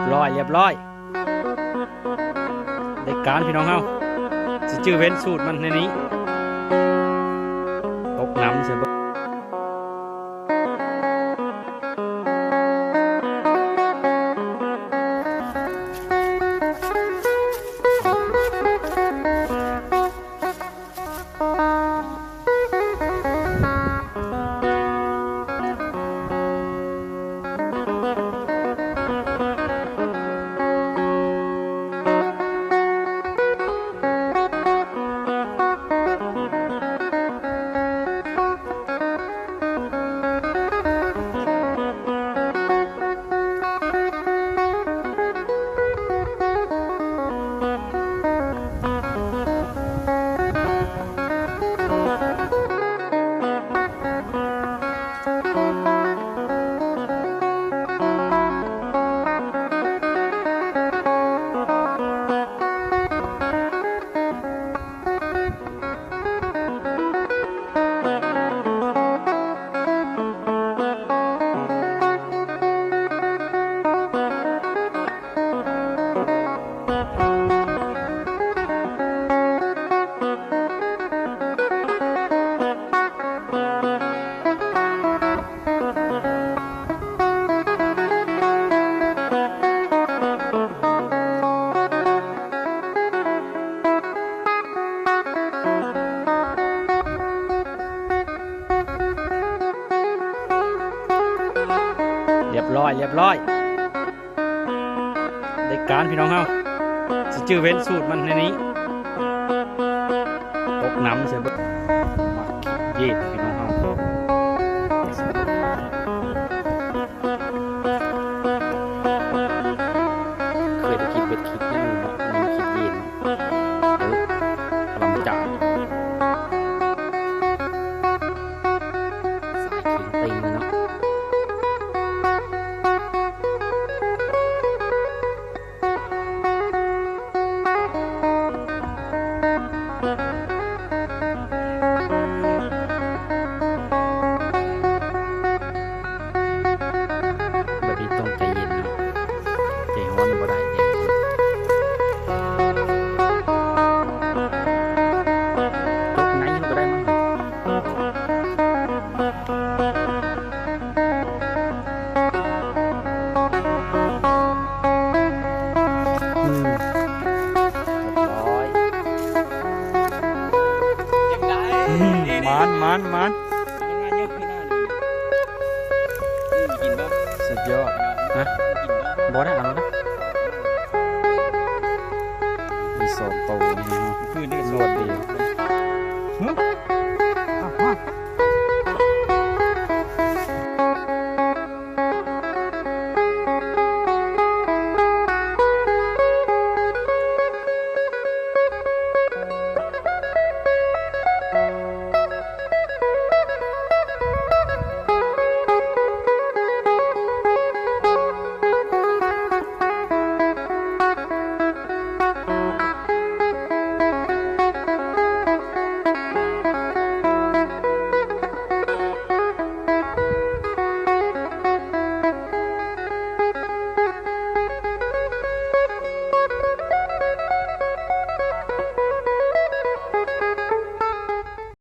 ຮ້ອຍ ລຽບຮ້ອຍ ໄດ້ການພີ່ນ້ອງເຮົາ ຊິຈື່ເວັ້ນສູດມັນໃນນີ້ ຕົກນ້ຳໃສ່ເບິ່ງ. ລຽບຮ້ອຍ ລຽບຮ້ອຍ ໄດ້ການພີ່ນ້ອງເຮົາ ຊິຈື່ເວັ້ນສູດມັນໃນນີ້ ຕົກນ້ຳໃສ່ເບິ່ງ ໝາກຂີ້ເຢັນພີ່ນ້ອງເຮົາ ເຄີຍໄດ້ກິນເບັດຂີ້ເຫຍື້ອເນາະ ມັນຂີ້ເຢັນ ເອີ ລຳຈານ ສາຍເຄັ່ງເຕັງເລີຍເນາະ. ແບບນີ້ຕ້ອງໃຈເຢັນເນາະ ໃຈຮ້ອນບໍ່ໄດ້ເດ້ ຕົກໃນມັນກໍໄດ້ມັນ ອືມ ຮຽບຮ້ອຍ ອືມ ໝານ ໝານ ໝານ ສຸດຍອດ ຮະ ບໍ່ໄດ້ເອົາແລ້ວນະ ມີສອງໂຕນີ້